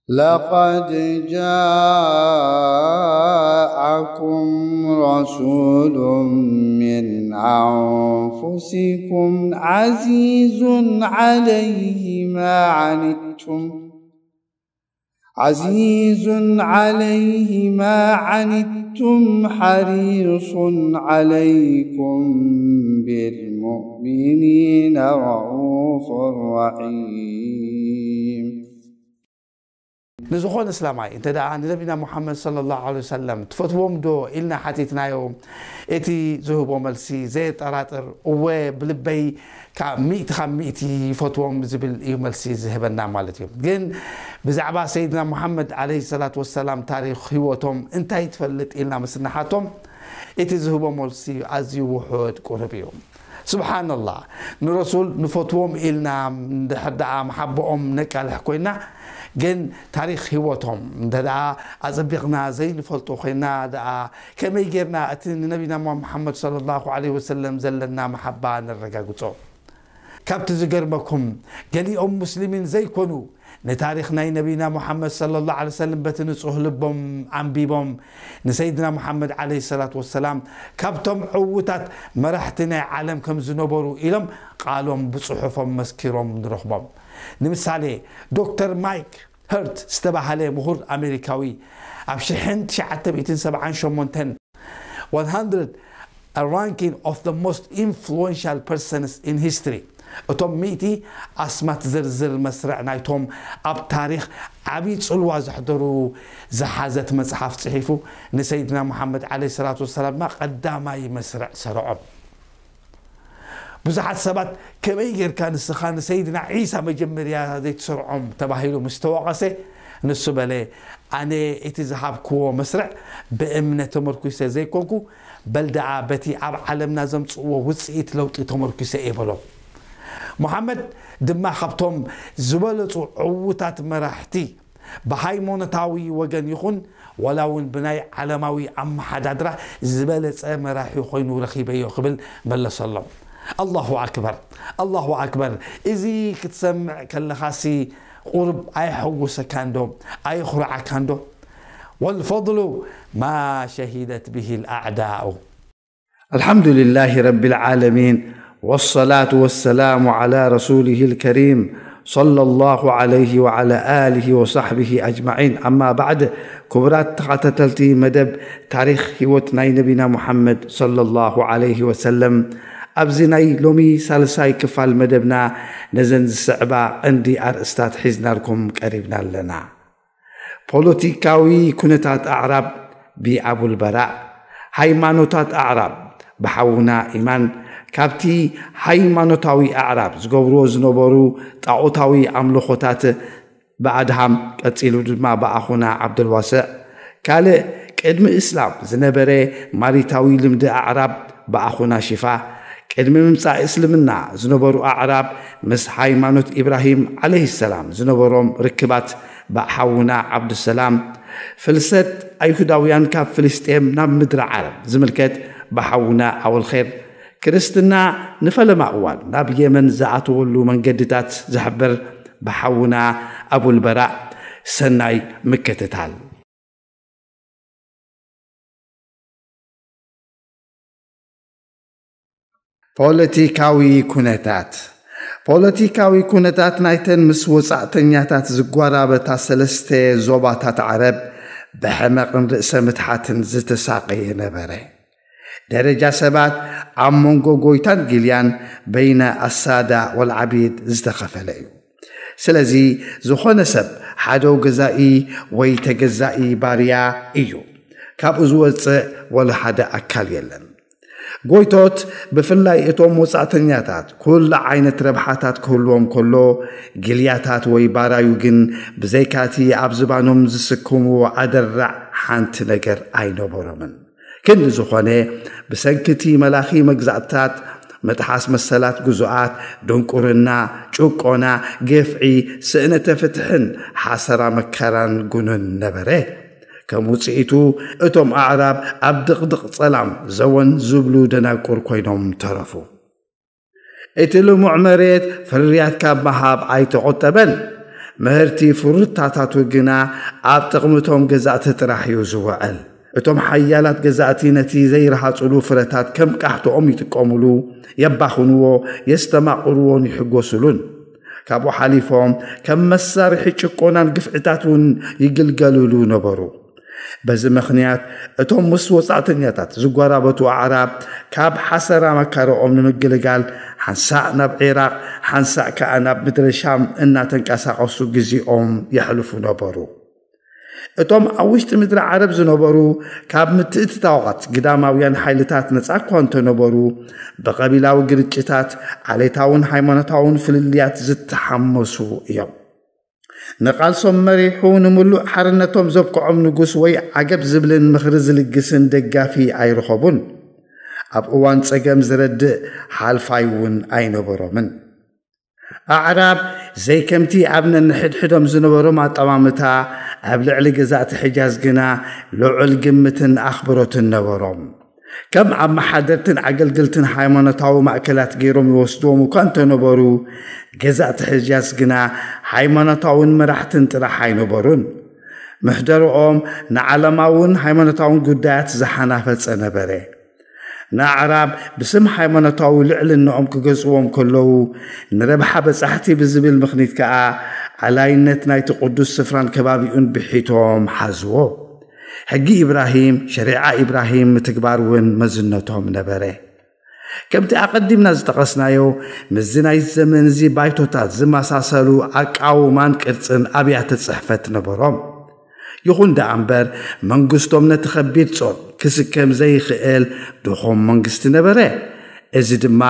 لقد جاءكم رسول من أنفسكم عزيز عليه ما عنتم عزيز عليه ما عنتم حريص عليكم بالمؤمنين رءوف رحيم. ንዝኾነ እስላማይ እንተ ደኣ ንነቢና ሙሓመድ ሰለላሁ ዐለይሂ ወሰለም ትፈትዎም ዶ ኢልና ሓቲትናዮ፣ እቲ ዝህቦ መልሲ ዘየጠራጥር እወ ብልበይ ካብ ሚእቲ ካብ ሚእቲ ይፈትዎም ዝብል እዩ መልሲ ዝህበና ማለት እዩ። ግን ብዛዕባ ሰይድና ሙሓመድ ዐለይሂ ሰላቱ ወሰላም ታሪኽ ህይወቶም እንታይ ትፈልጥ ኢልና ምስ ንሓቶም እቲ ዝህቦ መልሲ ኣዝዩ ውሑድ ቁሩብ እዩ። ስብሓንላህ፣ ንረሱል ንፈትዎም ኢልና እንድሕር ደኣ መሓባኦም ነቃልሕ ኮይና፣ ግን ታሪኽ ህይወቶም እንተ ደኣ ኣጸቢቕና ዘይንፈልጦ ኮይና ደኣ ከመይ ጌርና እቲ ንነቢና ሙሓመድ ሰለላሁ ዐለይሂ ወሰለም ዘለና መሓባ ነረጋግጾ? ካብቲ ዝገርመኩም፣ ገሊኦም ሙስሊሚን ዘይኮኑ ንታሪኽ ናይ ነቢና ሙሓመድ ሰለላሁ ዐለይሂ ወሰለም በቲ ንጹህ ልቦም ኣንቢቦም ንሰይድና ሙሓመድ ዐለይሂ ሰላቱ ወሰላም ካብቶም ዕዉታት መራሕቲ ናይ ዓለም ከም ዝነበሩ ኢሎም ቃሎም ብጽሑፎም መስኪሮም ንረኽቦም። ንምሳሌ ዶክተር ማይክ ሀርት ዝተባህለ ምሁር ኣሜሪካዊ ኣብ ሽሕን ትሽዓተ ሚእትን ሰብዓን ሸሞንተን one hundred A Ranking of the Most Influential Persons in History፣ እቶም ሚእቲ ኣስማት ዝርዝር መስርዕ ናይቶም ኣብ ታሪኽ ዓብዪ ጽልዋ ዘሕደሩ ዝሓዘት መጽሓፍ ጽሒፉ ንሰይድና ሙሓመድ ዐለይሂ ሰላቱ ወሰላም ድማ ቀዳማይ መስርዕ ሰርዖም። ብዙሓት ሰባት ከመይ ጌርካ ንስኻ ንሰይድና ዒሳ መጀመርያ ዘይትሰርዖም ተባሂሉ ምስ ተወቐሰ፣ ንሱ በለ፣ ኣነ እቲ ዝሃብክዎ መስርዕ ብእምነት ተመርኩሰ ዘይኮንኩ፣ በል ደኣ በቲ ኣብ ዓለምና ዘምጽእዎ ውጽኢት ለውጢ ተመርኩሰ እየ በሎ። ሙሓመድ ድማ ካብቶም ዝበለጹ ዕዉታት መራሕቲ ብሃይማኖታዊ ወገን ይኹን ዋላ እውን ብናይ ዓለማዊ ኣመሓዳድራ ዝበለጸ መራሒ ኮይኑ ረኺበዮ ክብል መለሰሎም። ኣላሁ ኣክበር፣ ኣላሁ ኣክበር። እዚ ክትሰምዕ ከለኻሲ ቁሩብ ኣየሐጉሰካን ዶ? ኣየኹርዓካን ዶ? والفضل ما شهدت به الأعداء. الحمد لله رب العالمين، والصلاة والسلام على رسوله الكريم صلى الله عليه وعلى آله وصحبه أجمعين. أما بعد، ክቡራት ተኸታተልቲ መደብ ታሪኽ ህይወት ናይ ነቢና ሙሓመድ ሰለላሁ ዐለይሂ ወሰለም፣ ኣብዚ ናይ ሎሚ ሳልሳይ ክፋል መደብና ነዘን ዝስዕባ ቀንዲ ኣርእስታት ሒዝናልኩም ቀሪብና ኣለና። ፖለቲካዊ ኩነታት ኣዕራብ ብኣቡልበራእ፣ ሃይማኖታት ኣዕራብ ብሓውና ኢማን፣ ካብቲ ሃይማኖታዊ ኣዕራብ ዝገብርዎ ዝነበሩ ጣዖታዊ ኣምልኾታት ብኣድሃም፣ ቀጺሉ ድማ ብኣኹና ዓብደልዋስዕ፣ ካልእ ቅድሚ እስላም ዝነበረ ማሪታዊ ልምዲ ኣዕራብ ብኣኹና ሽፋ፣ ቅድሚ ምምጻእ እስልምና ዝነበሩ ኣዕራብ ምስ ሃይማኖት ኢብራሂም ዐለይሂ ሰላም ዝነበሮም ርክባት ብሓውና ዓብዱሰላም፣ ፍልሰት ኣይሁዳውያን ካብ ፍልስጤም ናብ ምድሪ ዓረብ ዝምልከት ብሓውና ኣወልኼር፣ ክርስትና ንፈለማ እዋን ናብ የመን ዝኣተወሉ መንገድታት ዝሕብር ብሓውና ኣቡልበራእ። ሰናይ ምክትታል። ፖለቲካዊ ኩነታት። ፖለቲካዊ ኩነታት ናይተን ምስ ወጻእተኛታት ዝጓራበታ ሰለስተ ዞባታት ዓረብ ብሕመቕን ርእሰ ምትሓትን ዝተሳቐየ ነበረ። ደረጃ ሰባት ኣብ መንጎ ጎይታን ጊልያን፣ በይነ ኣሳዳ ወልዓቢድ፣ ዝተኸፈለ እዩ። ስለዚ ዝኾነ ሰብ ሓደው ገዛኢ ወይ ተገዛኢ ባርያ እዩ። ካብኡ ዝወጽእ ወላ ሓደ ኣካል የለን። ጎይቶት፣ ብፍላይ እቶም ወጻእተኛታት፣ ኩሉ ዓይነት ረብሓታት ክህልዎም ከሎ፣ ጊልያታት ወይ ባራዩ ግን ብዘይካቲ ኣብ ዝባኖም ዝስክምዎ ኣደራዕ ሓንቲ ነገር ኣይነበሮምን። ክንዲ ዝኾነ፣ ብሰንኪ እቲ መላኺ መግዛእትታት፣ ምጥሓስ መሰላት ግዙኣት፣ ድንቁርና፣ ጭቆና፣ ግፍዒ፣ ስእነተ ፍትሕን ሓሰራ መከራን ጉኑን ነበረ። ከም ውጽኢቱ፣ እቶም ኣዕራብ ኣብ ድቕድቕ ጸላም ዘወን ዝብሉ ደናቁር ኮይኖም ተረፉ። እቲ ልሙዕ መሬት ፍርያት ካብ ምሃብ ኣይተቖጠበን። ምህርቲ ፍሩታታቱ ግና ኣብ ጥቕምቶም ገዛእቲ ጥራሕ እዩ ዝውዕል። እቶም ሓያላት ገዛእቲ ነቲ ዘይረሃጹሉ ፍረታት ከም ቃሕቶኦም ይጥቀሙሉ፣ የባኽንዎ፣ የስተማቕርዎን ይሕጎሱሉን። ካብኡ ሓሊፎም ከም መሳርሒ ጭቆናን ግፍዕታት እውን ይግልገሉሉ ነበሩ። በዚ ምኽንያት እቶም ምስ ወጻእተኛታት ዝጓራበቱ ኣዕራብ ካብ ሓሰራ መካረኦም ንምግልጋል ሓንሳእ ናብ ዒራቕ፣ ሓንሳእ ከኣ ናብ ምድረ ሻም እናተንቀሳቐሱ ግዜኦም የሕልፉ ነበሩ። እቶም ኣብ ውሽጢ ምድሪ ዓረብ ዝነበሩ ካብ ምትእትታዋት ግዳማውያን ሓይልታት ነጻ እኳ እንተነበሩ፣ ብቐቢላዊ ግርጭታት፣ ዓሌታውን ሃይማኖታውን ፍልልያት ዝተሓመሱ እዮም። ንቓልሶም መሪሑ ንምሉእ ሓርነቶም ዘብቅዖም ንጉስ ወይ ዓገብ ዝብልን ምኽሪ ዝልግስን ደጋፊ ኣይረኸቡን። ኣብ እዋን ጸገም ዝረድእ ሓልፋይ እውን ኣይነበሮምን። ኣዕራብ ዘይከምቲ ኣብ ነንሕድሕዶም ዝነበሮም ኣጠማምታ፣ ኣብ ልዕሊ ገዛእቲ ሕጃዝ ግና ልዑል ግምትን ኣኽብሮትን ነበሮም። ከም ኣመሓደርትን ኣገልግልትን ሃይማኖታዊ ማእከላት ገይሮም ይወስድዎም እኳ እንተነበሩ፣ ገዛእቲ ሕጃዝ ግና ሃይማኖታውን መራሕትን ጥራሕ ኣይነበሩን። ምሕደርኦም ንዓለማውን ሃይማኖታውን ጉዳያት ዝሓናፈጸ ነበረ። ንኣዕራብ ብስም ሃይማኖታዊ ልዕልንኦም ክገዝእዎም ከለዉ፣ ንረብሓ በጻሕቲ ብዝብል ምኽኒት ከኣ ኣላይነት ናይቲ ቅዱስ ስፍራን ከባቢኡን ብሒቶም ሓዝዎ። ሕጊ ኢብራሂም፣ ሸሪዓ ኢብራሂም ምትግባር እውን መዝነቶም ነበረ። ከምቲ ኣቐዲምና ዝጠቐስናዮ፣ ምስዚ ናይ ዘመን እዚ ባይቶታት ዝመሳሰሉ ኣቃውማን ቅርጽን ኣብያተ ጽሕፈት ነበሮም። ይኹን ደኣ እምበር፣ መንግስቶም ነቲ ከቢድ ጾር ክስከም ዘይኽእል ድኹም መንግስቲ ነበረ። እዚ ድማ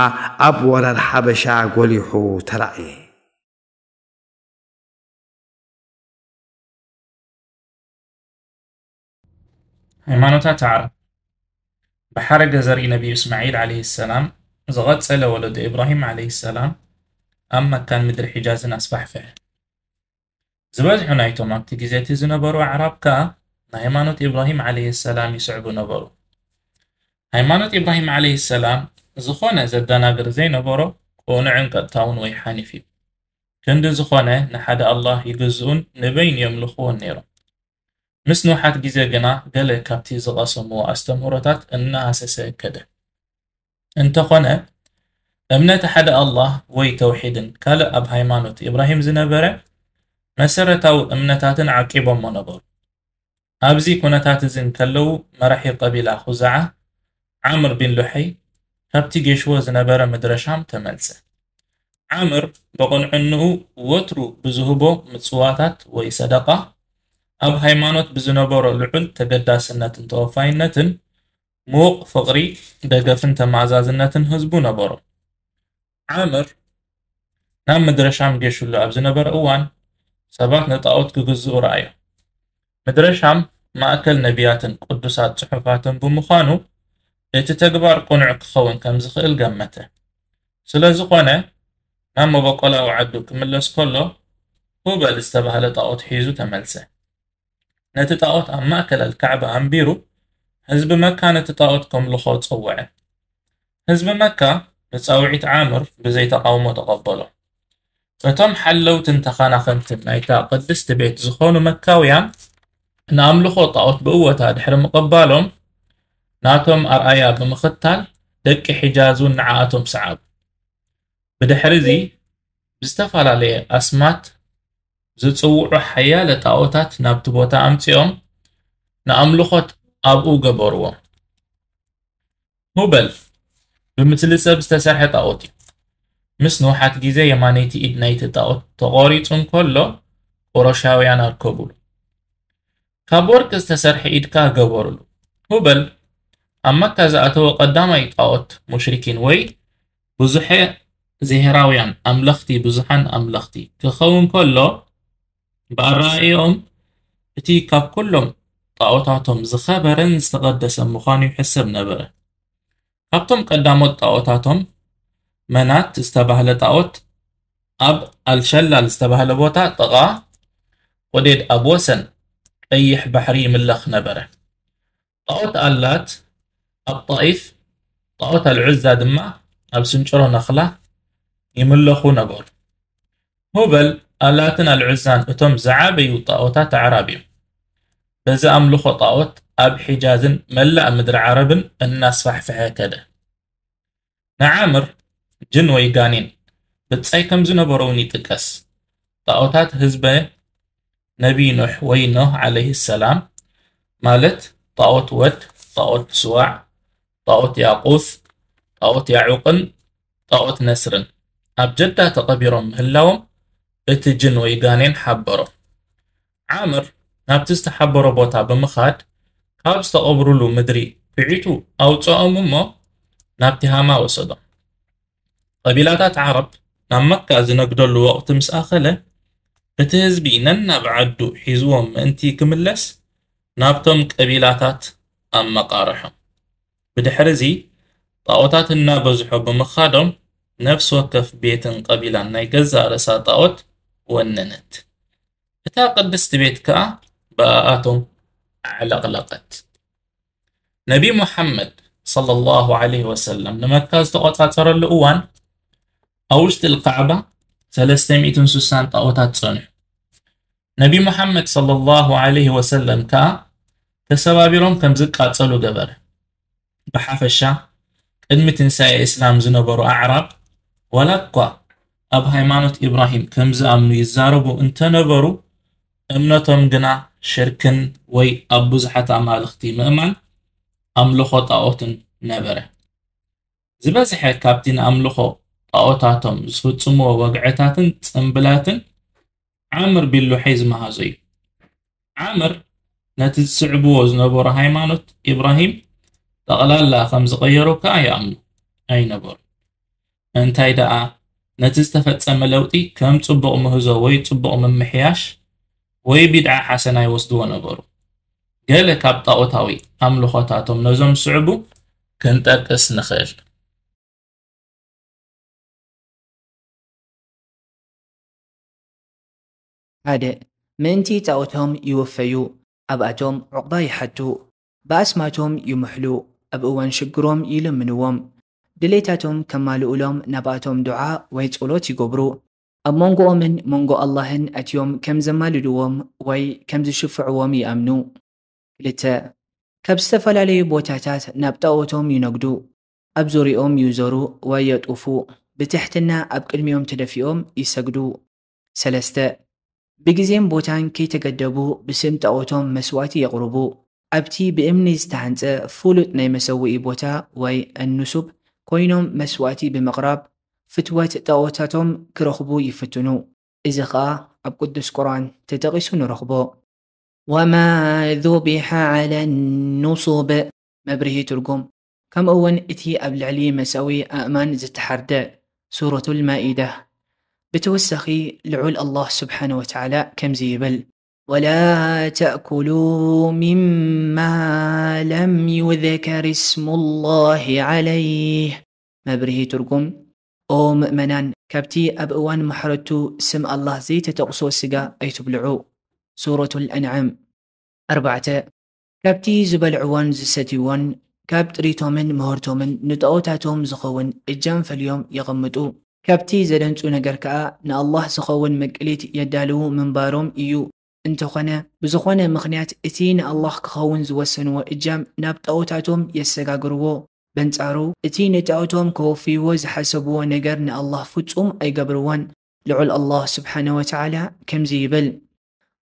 ኣብ ወራር ሓበሻ ጎሊሑ ተራእየ። ሃይማኖታት ዓረብ ብሓረገ ዘርኢ ነቢዩ እስማዒል ዓለይሂ ሰላም ዝቐጸለ ወለዶ ኢብራሂም ዓለይሂ ሰላም ኣብ መካን ምድሪ ሒጃዝን ኣስፋሕፍሐ። ዝበዝሑ ናይቶም ኣብቲ ግዜ እቲ ዝነበሩ ኣዕራብ ከኣ ንሃይማኖት ኢብራሂም ዓለይሂ ሰላም ይስዕቡ ነበሩ። ሃይማኖት ኢብራሂም ዓለይሂ ሰላም ዝኾነ ዘደናግር ዘይነበሮ ቅኑዕን ቀጥታውን ወይ ሓኒፍ እዩ። ክንዲ ዝኾነ ንሓደ ኣላህ ይግዝኡን ንበይኑ የምልኽዎን ነይሮም። ምስ ንውሓት ግዜ ግና ገለ ካብቲ ዝቐሰምዎ ኣስተምህሮታት እናሃሰሰ ከደ። እንተኾነ እምነት ሓደ ኣላህ ወይ ተውሒድን ካልእ ኣብ ሃይማኖት ኢብራሂም ዝነበረ መሰረታዊ እምነታትን ዓቂቦሞ ነበሩ። ኣብዚ ኩነታት እዚ እንከለዉ መራሒ ቀቢላ ኹዛዓ ዓምር ቢን ሉሐይ ካብቲ ጌሽዎ ዝነበረ ምድረ ሻም ተመልሰ። ዓምር ብቕንዕንኡ ወትሩ ብዝህቦ ምጽዋታት ወይ ሰደቓ ኣብ ሃይማኖት ብዝነበሮ ልዑል ተገዳስነትን ተወፋይነትን ምዉቕ ፍቕሪ፣ ደገፍን ተማእዛዝነትን ህዝቡ ነበሮ። ዓምር ናብ ምድረ ሻም ጌሽሉ ኣብ ዝነበረ እዋን ሰባት ንጣኦት ክግዝኡ ረኣዮ። ምድረ ሻም ማእከል ነቢያትን ቅዱሳት ጽሑፋትን ብምዃኑ እቲ ተግባር ቅኑዕ ክኸውን ከም ዝኽእል ገመተ። ስለ ዝኾነ ናብ መበቆላዊ ዓዱ ክምለስ ከሎ ሁበል ዝተባህለ ጣኦት ሒዙ ተመልሰ። ነቲ ጣኦት ኣብ ማእከል ኣልካዕባ ኣንቢሩ ህዝቢ መካ ነቲ ጣኦት ከምልኾ ጸውዐ። ህዝቢ መካ ንጻውዒት ዓምር ብዘይ ተቓውሞ ተቐበሎ። እቶም ሓለውትን ተኻናኸንትን ናይታ ቅድስቲ ቤት ዝኾኑ መካውያን ንኣምልኾ ጣኦት ብእወታ ድሕሪ ምቕባሎም ናቶም ኣርኣያ ብምኽታል ደቂ ሒጃዝ እውን ንዓኣቶም ሰዓቡ። ብድሕሪ እዚ ብዝተፈላለየ ኣስማት ዝጽውዑ ሓያለ ጣኦታት ናብቲ ቦታ ኣምጺኦም ንኣምልኾት ኣብኡ ገበርዎ። ሁበል ብምስሊ ሰብ ዝተሰርሐ ጣኦት እዩ። ምስ ንውሓት ግዜ የማነይቲ ኢድ ናይቲ ጣኦት ተቖሪጹ እንከሎ ቁረሻውያን ኣርከቡሉ። ካብ ወርቂ ዝተሰርሐ ኢድ ከኣ ገበሩሉ። ሁበል ኣብ መካ ዝኣተወ ቀዳማይ ጣኦት ሙሽሪኪን ወይ ብዙሐ ዜሄራውያን ኣምለኽቲ ብዙሓን ኣምለኽቲ ክኸውን ከሎ ብኣረኣእያኦም እቲ ካብ ኩሎም ጣኦታቶም ዝኸበረን ዝተቐደሰን ምዃኑ ይሕሰብ ነበረ። ካብቶም ቀዳሞት ጣኦታቶም መናት ዝተባህለ ጣኦት ኣብ ኣልሸላል ዝተባህለ ቦታ ጥቓ ቁዴድ ኣብ ወሰን ቀይሕ ባሕሪ ይምለኽ ነበረ። ጣኦት ኣላት ኣብ ጣኢፍ፣ ጣኦት ኣልዑዛ ድማ ኣብ ስንጭሮ ነኽላ ይምለኹ ነበሩ። ሁበል ኣላትን ኣልዑዛን እቶም ዝዓበዩ ጣዖታት ኣዕራብ እዮም። በዚ ኣምልኾ ጣዖት ኣብ ሒጃዝን መላእ ምድሪ ዓረብን እናስፋሕፍሐ ከደ። ንዓምር ጅን ወይ ጋኔን ብጻይ ከም ዝነበሮ እውን ይጥቀስ። ጣዖታት ህዝበ ነቢ ኖሕ ወይ ኖህ ዓለይሂ ሰላም፣ ማለት ጣዖት ወድ፣ ጣዖት ስዋዕ፣ ጣዖት ያቁስ፣ ጣዖት ያዑቅን ጣዖት ነስርን ኣብ ጀዳ ተቐቢሮም ምህላዎም እቲ ጅን ወይ ጋኔን ሓበሮ። ዓምር ናብቲ ዝተሓበሮ ቦታ ብምኻድ ካብ ዝተቐብሩሉ ምድሪ ኲዒቱ ኣውፅኦም እሞ ናብ ቲሃማ ወሰዶም። ቀቢላታት ዓረብ ናብ መካ ዝነግደሉ ወቕቲ ምስ ኣኸለ እቲ ህዝቢ ነናብ ዓዱ ሒዝዎም ምእንቲ ክምለስ ናብቶም ቀቢላታት ኣመቓርሖም። ብድሕሪ እዚ ጣዖታት እናበዝሖ ብምኻዶም ነፍሲ ወከፍ ቤትን ቀቢላን ናይ ገዛእ ርእሳ ጣዖት ወነነት። እታ ቅድስቲ ቤት ከኣ ብኣኣቶም ኣዕለቕለቐት። ነቢ ሙሓመድ ሰለላሁ ዐለይሂ ወሰለም ንመካ ዝተቖጻጸረሉ እዋን ኣብ ውሽጢ ልካዕባ ሰለስተ ሚእትን ስሳን ጣዖታት ጸንሑ። ነቢ ሙሓመድ ሰለላሁ ዐለይሂ ወሰለም ከኣ ተሰባቢሮም ከም ዝቃጸሉ ገበረ። ብሓፈሻ ቅድሚ ትንሳኤ እስላም ዝነበሩ ኣዕራብ ዋላ እኳ ኣብ ሃይማኖት ኢብራሂም ከም ዝኣምኑ ይዛረቡ እንተነበሩ እምነቶም ግና ሽርክን ወይ ኣብ ብዙሓት ኣማልኽቲ ምእማን ኣምልኾ ጣዖትን ነበረ። ዝበዝሐ ካብቲ ንኣምልኾ ጣዖታቶም ዝፍጽምዎ ወግዕታትን ጽምብላትን ዓምር ቢን ሉሐይ ዝመሃዞ እዩ። ዓምር ነቲ ዝስዕብዎ ዝነበሩ ሃይማኖት ኢብራሂም ጠቕላላ ከም ዝቐየሩ ከኣ ይኣምኑ ኣይነበሩ። እንታይ ደኣ ነቲ ዝተፈጸመ ለውጢ ከም ጽቡቕ ምህዞ ወይ ጽቡቕ ምምሕያሽ ወይ ቢድዓ ሓሰና ይወስድዎ ነበሩ። ገለ ካብ ጣዖታዊ ኣምልኾታቶም ነዞም ዝስዕቡ ክንጠቅስ ንኽእል። ሓደ፣ ምእንቲ ጣኦቶም ይውፈዩ፣ ኣብኣቶም ዑቕባ ይሓቱ፣ ብኣስማቶም ይምሕሉ፣ ኣብ እዋን ሽግሮም ይልምንዎም፣ ድሌታቶም ከማልኡሎም ናብኣቶም ዱዓ ወይ ጸሎት ይገብሩ። ኣብ መንጎኦምን መንጎ ኣላህን ኣትዮም ከም ዘማልድዎም ወይ ከም ዝሽፍዕዎም ይኣምኑ። ክልተ፣ ካብ ዝተፈላለዩ ቦታታት ናብ ጣኦቶም ይነግዱ፣ ኣብ ዙርያኦም ይዞሩ ወይ የጡፉ፣ ብትሕትና ኣብ ቅድሚኦም ተደፊኦም ይሰግዱ። ሰለስተ፣ ብግዜን ቦታን ከይተገደቡ ብስም ጣኦቶም መስዋእቲ የቕርቡ። ኣብቲ ብእምኒ ዝተሃንጸ ፍሉጥ ናይ መሰውኢ ቦታ ወይ ኣኑሱብ ኮይኖም መስዋእቲ ብምቕራብ ፍትወት ጣኦታቶም ክረኽቡ ይፍትኑ። እዚ ኸኣ ኣብ ቅዱስ ቁርኣን ተጠቒሱ ንረኽቦ። ወማ ذبح على النصب መብርሂ ትርጉም። ከምኡ እውን እቲ ኣብ ልዕሊ መሰዊ ኣእማን ዝተሓርደ። ሱረቱል ማኢዳ። ብተወሳኺ ልዑል ኣላህ ስብሓነ ወተዓላ ከምዚ ይብል። ولا تأكلوا مما لم يذكر اسم الله عليه መብርሂ ትርጉም። ኦ ምእመናን፣ ካብቲ ኣብ እዋን ማሕረቱ ስም ኣላህ ዘይተጠቕሶ ስጋ ኣይትብልዑ። ሱረቱል ኣንዓም። ኣርባዕተ፣ ካብቲ ዝበልዕዎን ዝሰትይዎን ካብ ጥሪቶምን ምህርቶምን ንጣኦታቶም ዝኸውን እጃም ፈልዮም የቐምጡ። ካብቲ ዘደንጹ ነገር ከኣ ንኣላህ ዝኸውን መቅሊት የዳልዉ ምንባሮም እዩ። እንተኾነ፣ ብዝኾነ ምኽንያት እቲ ንኣላህ ክኸውን ዝወሰንዎ እጃም ናብ ጣኦታቶም የሰጋግርዎ። በንጻሩ፣ እቲ ንጣኦቶም ከወፍይዎ ዝሓሰብዎ ነገር ንኣላህ ፍጹም ኣይገብርዎን። ልዑል ኣላህ ስብሓነ ወተዓላ ከምዚ ይብል።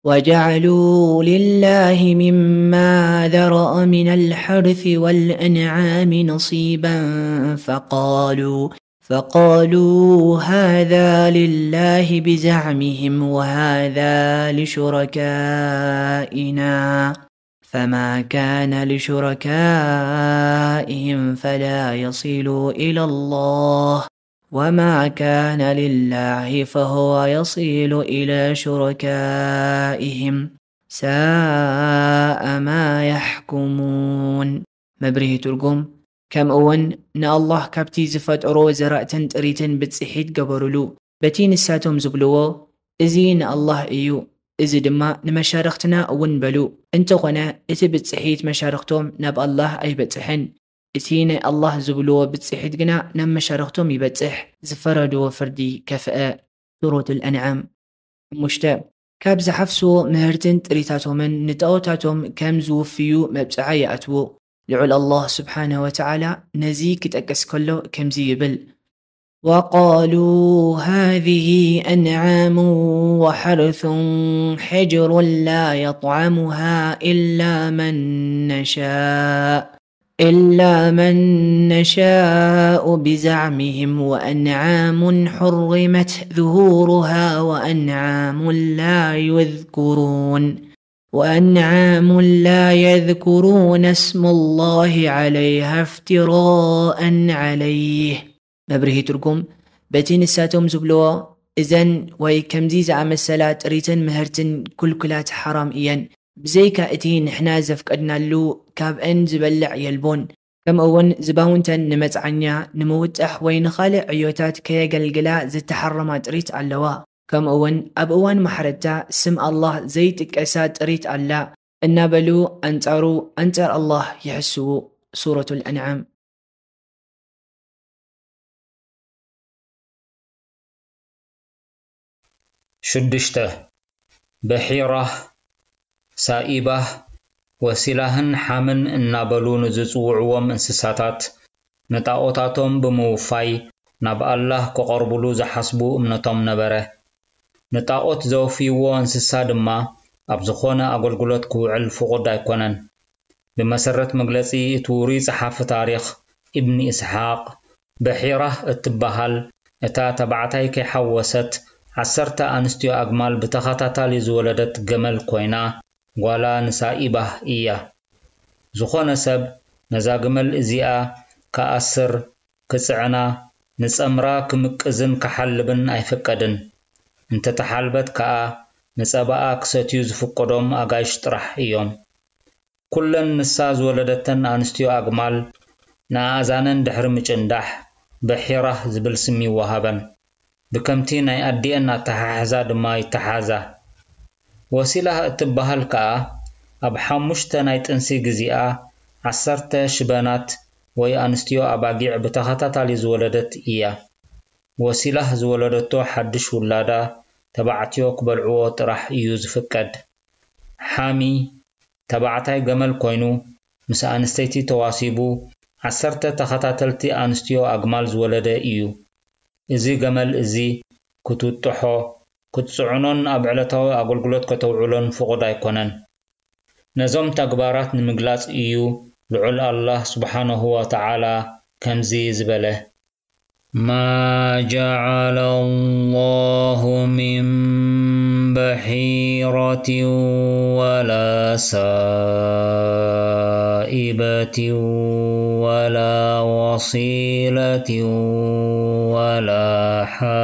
وجعلوا لله مما ذرأ من الحرث والأنعام نصيبا فقالوا فقالوا هذا لله بزعمهم وهذا لشركائنا فما كان لشركائهم فلا يصل إلى الله وما كان لله فهو يصل إلى شركائهم ساء ما يحكمون መብርሂ ትርጉም። ከምኡ እውን ንኣላህ ካብቲ ዝፈጠሮ ዘራእትን ጥሪትን ብጽሒት ገበሩሉ። በቲ ንሳቶም ዝብልዎ፣ እዚ ንኣላህ እዩ፣ እዚ ድማ ንመሻርኽትና እውን በሉ። እንተኾነ፣ እቲ ብጽሒት መሻርኽቶም ናብ ኣላህ ኣይበጽሕን። እቲ ናይ ኣላህ ዝብልዎ ብጽሒት ግና ናብ መሻርኽቶም ይበጽሕ። ዝፈረድዎ ፍርዲ ከፍአ። ሱረቱል ኣንዓም። ሓሙሽተ፣ ካብ ዝሓፍስዎ ምህርትን ጥሪታቶምን ንጣኦታቶም ከም ዝውፍዩ መብጽዓ ይኣትዉ። ልዑል ኣላህ ስብሓነሁ ወተዓላ ነዚ ክጠቅስ ከሎ ከምዚ ይብል፣ وقالوا هذه أنعام وحرث حجر لا يطعمها إلا من نشاء إلا من نشاء بزعمهم وأنعام حرمت ظهورها وأنعام لا يذكرون وأنعام لا يذكرون اسم الله عليها افتراء عليه. መብርሂ ትርጉም፣ በቲ ንሳቶም ዝብልዎ እዘን ወይ ከምዚ ዝኣመሰላ ጥሪትን ምህርትን ኩልኩላት ሓራም እየን። ብዘይካ እቲ ንሕና ዘፍቀድናሉ ካብአን ዝበልዕ የልቦን። ከምኡ እውን ዝባውንተን ንመጽዓኛ፣ ንምውጣሕ ወይ ንኻልእ ዕዮታት ከየገልግላ ዝተሓረማ ጥሪት ኣለዋ። ከምኡ እውን ኣብ እዋን ማሕረድታ ስም ኣላህ ዘይጥቀሳ ጥሪት ኣላ እናበሉ ኣንጻሩ፣ ኣንጻር ኣላህ ይሕስዉ። ሱረቱል ኣንዓም። ሽዱሽተ፣ በሒራህ፣ ሳኢባህ፣ ወሲላህን ሓምን እናበሉ ንዝጽውዕዎም እንስሳታት ንጣኦታቶም ብምውፋይ ናብ ኣላህ ክቐርቡሉ ዝሓስቡ እምነቶም ነበረ። ንጣኦት ዘውፍይዎ እንስሳ ድማ ኣብ ዝኾነ ኣገልግሎት ክውዕል ፍቑድ ኣይኮነን። ብመሰረት መግለጺ እቲ ውሩይ ጸሓፊ ታሪኽ ኢብን ኢስሓቕ፣ በሒራህ እትበሃል እታ ተባዕታይ ከይሓወሰት ዓሰርተ ኣንስትዮ ኣግማል ብተኸታታሊ ዝወለደት ገመል ኮይና፣ ጓላ ንሳኢባህ እያ። ዝኾነ ሰብ ነዛ ግመል እዚኣ ክኣስር፣ ክጽዕና፣ ንጸምራ ክምቅዝን ክሓልብን ኣይፍቀድን። እንተተሓልበት ከኣ ንጸባኣ ክሰትዩ ዝፍቀዶም ኣጋይሽ ጥራሕ እዮም። ኩለን ንሳ ዝወለደተን ኣንስትዮ ኣግማል ንኣእዛነን ድሕሪ ምጭንዳሕ በሒራህ ዝብል ስም ይወሃበን። ብከምቲ ናይ ኣዲአን ኣተሓሕዛ ድማ ይተሓዛ። ወሲላህ እትበሃል ከኣ ኣብ ሓሙሽተ ናይ ጥንሲ ግዚኣ ዓሰርተ ሽበናት ወይ ኣንስትዮ ኣባጊዕ ብተኸታታሊ ዝወለደት እያ። ወሲላህ ዝወለደቶ ሓድሽ ውላዳ ተባዕትዮ ክበልዕዎ ጥራሕ እዩ ዝፍቀድ። ሓሚ ተባዕታይ ገመል ኮይኑ ምስ ኣንስተይቲ ተዋሲቡ ዓሰርተ ተኸታተልቲ ኣንስትዮ ኣግማል ዝወለደ እዩ። እዚ ገመል እዚ ክትውጥሖ፣ ክትጽዕኖን ኣብ ዕለታዊ ኣገልግሎት ከተውዕሎን ፍቑድ ኣይኮነን። ነዞም ተግባራት ንምግላጽ እዩ ልዑል ኣላህ ስብሓነሁ ወተዓላ ከምዚ ዝበለ። ما جعل الله من بحيرة ولا سائبة ولا وصيلة ولا حام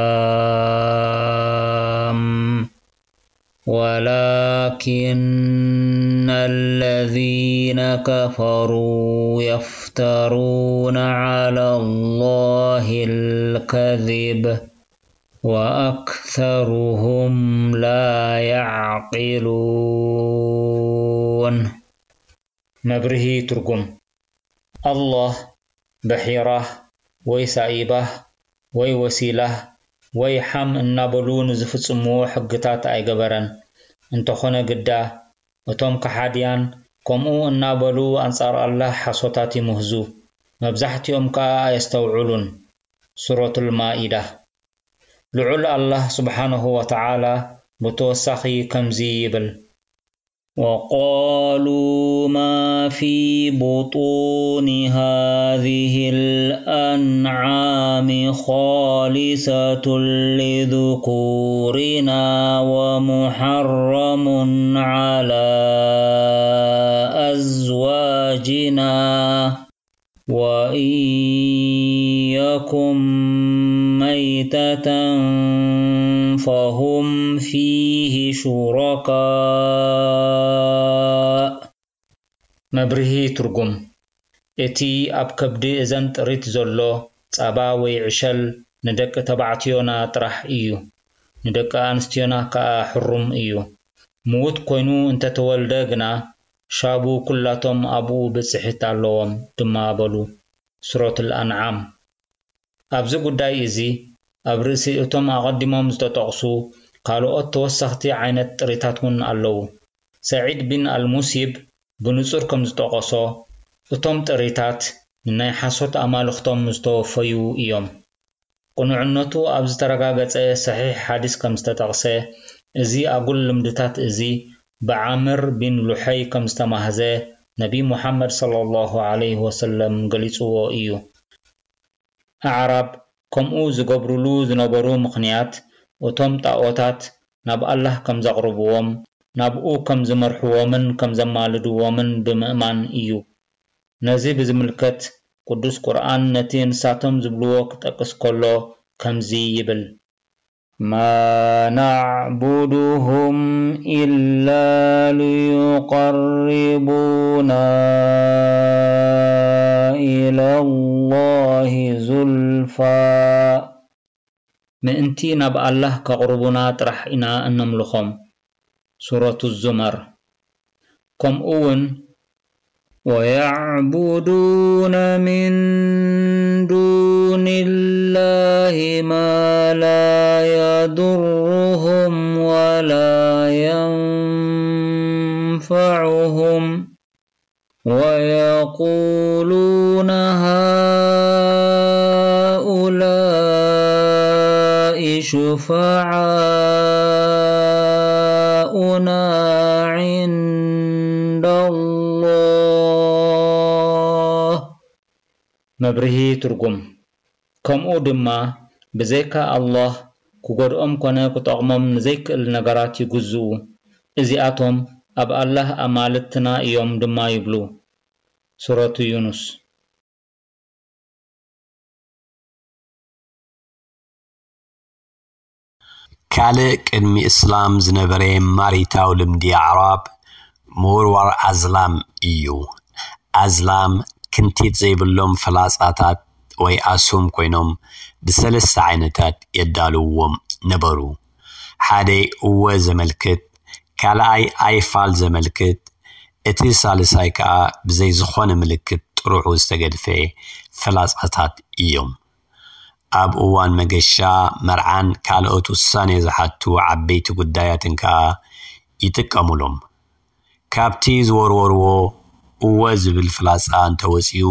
ولكن الذين كفروا يفترون على الله الكذب وأكثرهم لا يعقلون. መብርሂ ትርጉም። ኣላህ በሒራህ ወይ ሳኢባህ ወይ ወሲላህ ወይ ሓም እናበሉ ንዝፍጽምዎ ሕግታት ኣይገበረን። እንተኾነ ግዳ፣ እቶም ከሓድያን ከምኡ እናበሉ ኣንጻር ኣላህ ሓሶታት ይምህዙ። መብዛሕትኦም ከኣ ኣየስተውዕሉን። ሱረቱል ማኢዳ። ልዑል ኣላህ ስብሓነሁ ወተዓላ ብተወሳኺ ከምዚ ይብል። وقالوا ما في بطون هذه الأنعام خالصة لذكورنا ومحرم على أزواجنا وإن يكن ميتة فهم فيه شركاء. መብርሂ ትርጉም። እቲ ኣብ ከብዲ እዘን ጥሪት ዘሎ ጸባ ወይ ዕሸል ንደቂ ተባዕትዮና ጥራሕ እዩ፣ ንደቂ ኣንስትዮና ከኣ ሕሩም እዩ። ምዉት ኮይኑ እንተተወልደ ግና ሻቡ ኩላቶም ኣብኡ ብጽሒት ኣለዎም ድማ በሉ። ሱረቱል ኣንዓም። ኣብዚ ጉዳይ እዚ ኣብ ርእሲ እቶም ኣቐዲሞም ዝተጠቕሱ ካልኦት ተወሰኽቲ ዓይነት ጥሪታት እውን ኣለዉ። ሰዒድ ቢን ኣልሙሲብ ብንጹር ከም ዝጠቐሶ፣ እቶም ጥሪታት ንናይ ሓሶት ኣማልኽቶም ዝተወፈዩ እዮም። ቅኑዕነቱ ኣብ ዝተረጋገጸ ሰሒሕ ሓዲስ ከም ዝተጠቕሰ፣ እዚ ኣጉል ልምድታት እዚ ብዓምር ቢን ሉሐይ ከም ዝተማህዘ ነቢ ሙሓመድ ሰለላሁ ዐለይሂ ወሰለም ገሊጽዎ እዩ። ኣዕራብ ከምኡ ዝገብሩሉ ዝነበሩ ምኽንያት፣ እቶም ጣኦታት ናብ ኣላህ ከም ዘቕርብዎም፣ ናብኡ ከም ዝመርሕዎምን ከም ዘማልድዎምን ብምእማን እዩ። ነዚ ብዝምልከት፣ ቅዱስ ቁርኣን ነቲ ንሳቶም ዝብልዎ ክጠቅስ ከሎ ከምዚ ይብል። ما نعبدهم إلا ليقربونا إلى الله زلفى ምእንቲ ናብ ኣላህ ከቕርቡና ጥራሕ ኢና እነምልኾም። ሱረቱ ዙመር። ከምኡ እውን ويعبدون من دون الله ما لا يضرهم ولا ينفعهم ويقولون هؤلاء شفعاؤنا عند الله. መብርሂ ትርጉም። ከምኡ ድማ ብዘይካ ኣላህ ክጎድኦም ኮነ ክጠቕሞም ንዘይክእል ነገራት ይግዝኡ። እዚኣቶም ኣብ ኣላህ ኣማልትና እዮም ድማ ይብሉ። ሱረቱ ዩኑስ። ካልእ ቅድሚ እስላም ዝነበረ ማሪታዊ ልምዲ ኣዕራብ ምውርዋር ኣዝላም እዩ። ኣዝላም ክንቲት ዘይብሎም ፍላጻታት ወይ ኣስሁም ኮይኖም ብሰለስተ ዓይነታት የዳልውዎም ነበሩ። ሓደ እወ ዘመልክት፣ ካልኣይ ኣይፋል ዘመልክት፣ እቲ ሳልሳይ ከኣ ብዘይ ዝኾነ ምልክት ጥርሑ ዝተገድፈ ፍላጻታት እዮም። ኣብ እዋን መገሻ፣ መርዓን ካልኦት ውሳኔ ዝሓቱ ዓበይቲ ጉዳያትን ከኣ ይጥቀሙሎም። ካብቲ ዝወርወርዎ እወ ዝብል ፍላጻ እንተወጺኡ፣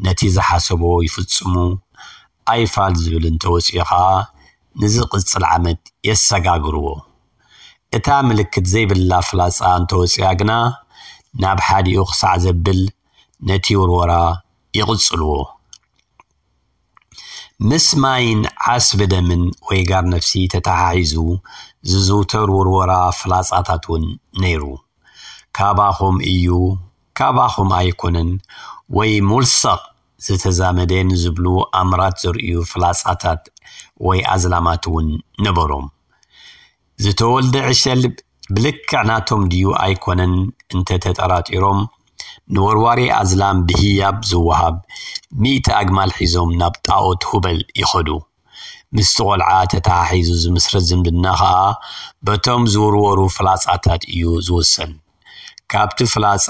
ነቲ ዝሓሰቦ ይፍጽሙ። ኣይፋል ዝብል እንተወጺኡ ከኣ፣ ንዝቕጽል ዓመት የሰጋግርዎ። እታ ምልክት ዘይብላ ፍላጻ እንተወጺኣ ግና፣ ናብ ሓዲኡ ክሳዕ ዘብል ነቲ ውርወራ ይቕጽልዎ። ምስ ማይን ዓስቢ ደምን ወይ ጋር ነፍሲ ተተሓሒዙ ዝዝውተር ውርወራ ፍላጻታት እውን ነይሩ። ካባኹም እዩ፣ ካባኹም ኣይኮነን፣ ወይ ሙልሰቕ ዝተዛመደ ንዝብሉ ኣምራት ዘርእዩ ፍላጻታት ወይ ኣዝላማት እውን ነበሮም። ዝተወልደ ዕሸል ብልክዕ ናቶም ድዩ ኣይኮነን እንተተጠራጢሮም፣ ንወርዋሪ ኣዝላም ብህያብ ዝወሃብ ሚእቲ ኣግማል ሒዞም ናብ ጣኦት ሁበል ይኸዱ። ምስቲ ቆልዓ ተተሓሒዙ ዝምስረት ዝምድና ኸኣ በቶም ዝውርወሩ ፍላጻታት እዩ ዝውሰን። ካብቲ ፍላጻ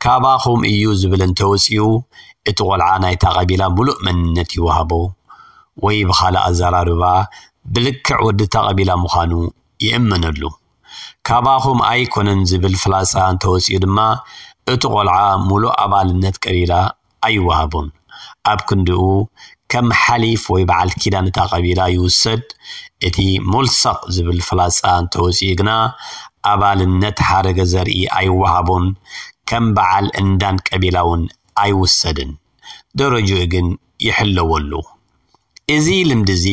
ካባኹም እዩ ዝብል እንተወጺኡ፣ እቲ ቆልዓ ናይታ ቀቢላ ምሉእ መንነት ይወሃቦ፣ ወይ ብኻልእ ኣዘራርባ ብልክዕ ወዲ እታ ቀቢላ ምዃኑ ይእመነሉ። ካባኹም ኣይኮነን ዝብል ፍላጻ እንተወጺኡ ድማ፣ እቲ ቆልዓ ምሉእ ኣባልነት ቀቢላ ኣይወሃቦን። ኣብ ክንድኡ ከም ሓሊፍ ወይ በዓል ኪዳን እታ ቀቢላ ይውሰድ። እቲ ሞልሰቕ ዝብል ፍላጻ እንተወጺኡ ግና ኣባልነት ሓረገ ዘርኢ ኣይወሃቦን። ከም በዓል እንዳን ቀቢላ እውን ኣይውሰድን። ደረጅኡ ግን ይሕለወሉ። እዚ ልምዲ እዚ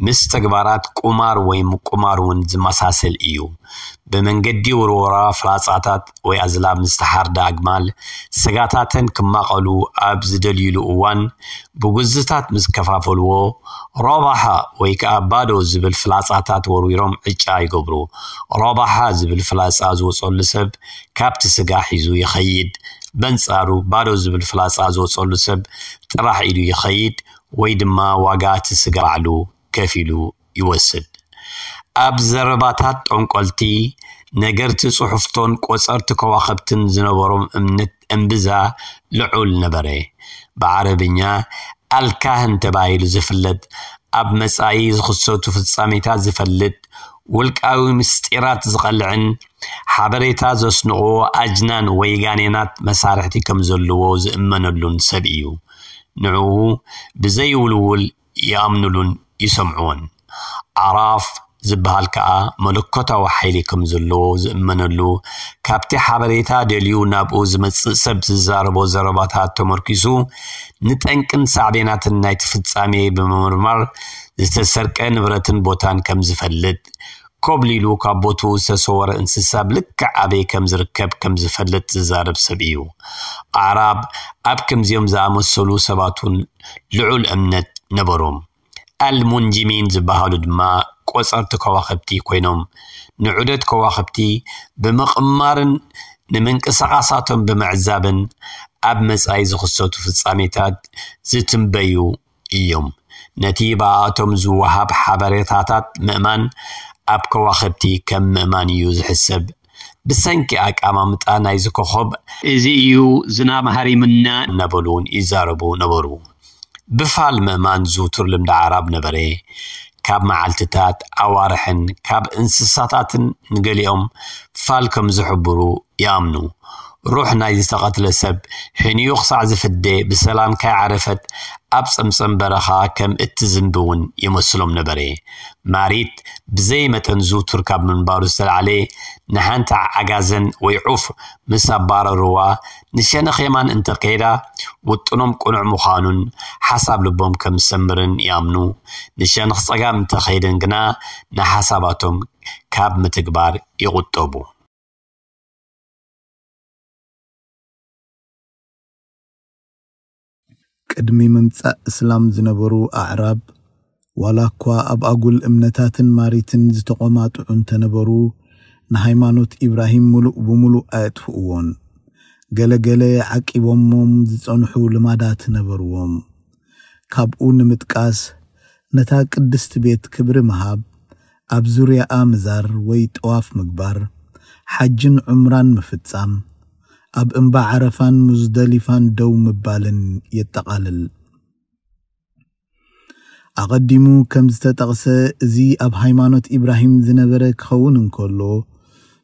ምስ ተግባራት ቁማር ወይ ምቁማር እውን ዝመሳሰል እዩ። ብመንገዲ ውርወራ ፍላጻታት ወይ ኣዝላም ዝተሓርዳ ኣግማል ስጋታተን ክማቐሉ ኣብ ዝደልዩሉ እዋን ብጉዝታት ምስ ከፋፈልዎ፣ ረባሓ ወይ ከኣ ባዶ ዝብል ፍላጻታት ወርዊሮም ዕጫ ይገብሩ። ረባሓ ዝብል ፍላጻ ዝወጸሉ ሰብ ካብቲ ስጋ ሒዙ ይኸይድ። በንጻሩ ባዶ ዝብል ፍላጻ ዝወጸሉ ሰብ ጥራሕ ኢዱ ይኸይድ ወይ ድማ ዋጋ እቲ ስጋ ባዕሉ ከፊሉ ይወስድ። ኣብ ዘረባታት ጠንቆልቲ፣ ነገርቲ ጽሑፍቶን ቆጸርቲ ከዋኽብትን ዝነበሮም እምነት እምብዛ ልዑል ነበረ። ብዓረብኛ ኣልካህን ተባሂሉ ዝፍለጥ፣ ኣብ መጻኢ ዝኽሰቱ ፍጻሜታት ዝፈልጥ ውልቃዊ ምስጢራት ዝቐልዕን ሓበሬታ ዘስንቕዎ ኣጅናን ወይ ጋኔናት መሳርሕቲ ከም ዘለዎ ዝእመነሉን ሰብ እዩ። ንዕኡ ብዘይውልውል ይኣምኑሉን ይሰምዕዎን። ኣዕራፍ ዝበሃል ከኣ መለኮታዊ ሓይሊ ከም ዘለዎ ዝእመነሉ፣ ካብቲ ሓበሬታ ደልዩ ናብኡ ዝመጽእ ሰብ ዝዛረቦ ዘረባታት ተመርኪሱ ንጠንቅን ሳዕቤናትን ናይቲ ፍጻሜ ብምምርማር ዝተሰርቀ ንብረትን ቦታን ከም ዝፈልጥ፣ ኮብሊሉ ካብ ቦትኡ ዝተሰወረ እንስሳ ብልክዕ ኣበይ ከም ዝርከብ ከም ዝፈልጥ ዝዛረብ ሰብ እዩ። ኣዕራብ ኣብ ከምዚኦም ዝኣመሰሉ ሰባት እውን ልዑል እምነት ነበሮም። ኣልሙንጂሚን ዝበሃሉ ድማ ቆጸርቲ ከዋኽብቲ ኮይኖም፣ ንዑደት ከዋኽብቲ ብምቕማርን ንምንቅስቓሳቶም ብምዕዛብን ኣብ መጻኢ ዝኽሰቱ ፍጻሜታት ዝትንበዩ እዮም። ነቲ ብኣቶም ዝወሃብ ሓበሬታታት ምእማን ኣብ ከዋኽብቲ ከም ምእማን እዩ ዝሕሰብ። ብሰንኪ ኣቀማምጣ ናይዚ ኮኾብ፣ "እዚ እዩ ዝናብ ሃሪሙና" እናበሉ እውን ይዛረቡ ነበሩ። ብፋል ምእማን ዝውቱር ልምዲ ኣዕራብ ነበረ። ካብ መዓልትታት፣ ኣዋርሕን ካብ እንስሳታትን ንገሊኦም ፋል ከም ዝሕብሩ ይኣምኑ። ሩሕ ናይ ዝተቐትለ ሰብ ሕንዩ ክሳዕ ዝፍደ ብሰላም ከይዓረፈት ኣብ ጸምጸም በረኻ ከም እትዝንቢ እውን ይመስሎም ነበረ። ማሪት ብዘይ መጠን ዝውቱር ካብ ምንባሩ ዝተላዕለ፣ ንሓንቲ ዓጋዘን ወይ ዑፍ ምስ ኣባረርዋ፣ ንሸነኽ የማን እንተኸይዳ ውጥኖም ቅኑዕ ምዃኑን ሓሳብ ልቦም ከም ዝሰምርን ይኣምኑ። ንሸነኽ ጸጋም እንተኸይደን ግና ንሓሳባቶም ካብ ምትግባር ይቑጠቡ። ቅድሚ ምምጻእ እስላም ዝነበሩ ኣዕራብ፣ ዋላ እኳ ኣብ ኣጉል እምነታትን ማሪትን ዝተቖማጥዑ እንተነበሩ፣ ንሃይማኖት ኢብራሂም ምሉእ ብምሉእ ኣየጥፍእዎን። ገለ ገለ ዓቂቦሞም ዝጸንሑ ልማዳት ነበርዎም። ካብኡ ንምጥቃስ፣ ነታ ቅድስቲ ቤት ክብሪ ምሃብ፣ ኣብ ዙርያኣ ምዛር ወይ ጠዋፍ ምግባር፣ ሓጅን ዑምራን ምፍጻም፣ ኣብ እምባ ዓረፋን ሙዝደሊፋን ደው ምባልን የጠቓልል። ኣቐዲሙ ከም ዝተጠቕሰ፣ እዚ ኣብ ሃይማኖት ኢብራሂም ዝነበረ ክኸውን እንከሎ፣